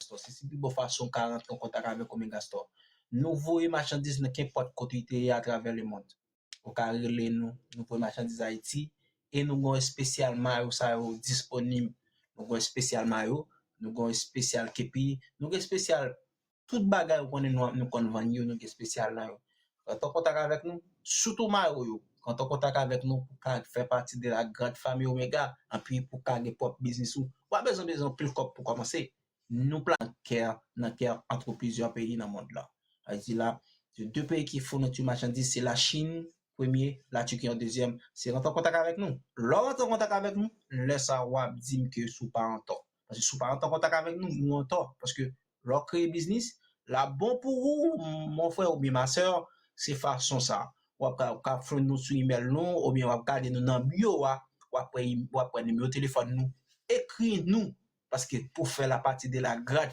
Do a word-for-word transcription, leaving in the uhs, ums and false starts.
Store. Se, se pi bon fason w ka rantre an kontak avèk Omega Store. Nou voye machandiz nan kenpòt kote w te ye atravè lemond. Ou ka rele nou, nou voye machandiz Ayiti, e nou gen espesyal mayo sa yo disponib. Nou gen espesyal mayo, nou gen espesyal kepi, nou gen espesyal tout bagay ou konnen nou, nou konn vann yo, nou gen espesyal nan yo. Rantre an kontak avèk nou, sitou mayo yo. Rantre an kontak avèk nou pou ka fè pati de la grande famille Omega, anpi pou ka gen pwòp biznis ou. W ap bezwen bezwen anpil kòb pou kòmanse. Nou plase nan kè, nan kè antre plizyè peyi nan mond lan. Sa vle di la, se de peyi ki founiti machandiz, se Lachin premye, Latiki an dezyèm. Se rantre an kontak avèk nou. Lè w rantre an kontak avèk nou, lè sa a w ap di m ke si w pa an tò. Paske si w pa rantre an kontak avèk nou, nou an tò. Paske lè w kreye biznis, l ap bon pou ou, mon frè oubyen ma sè, se fason sa. W ap ka, w ka frenn nou sou email nou, oubyen w ap gade nou nan bio a, w ap wè, w ap wè nimewo telefòn nou. Ekri nou, paske pou fè la pati de la grande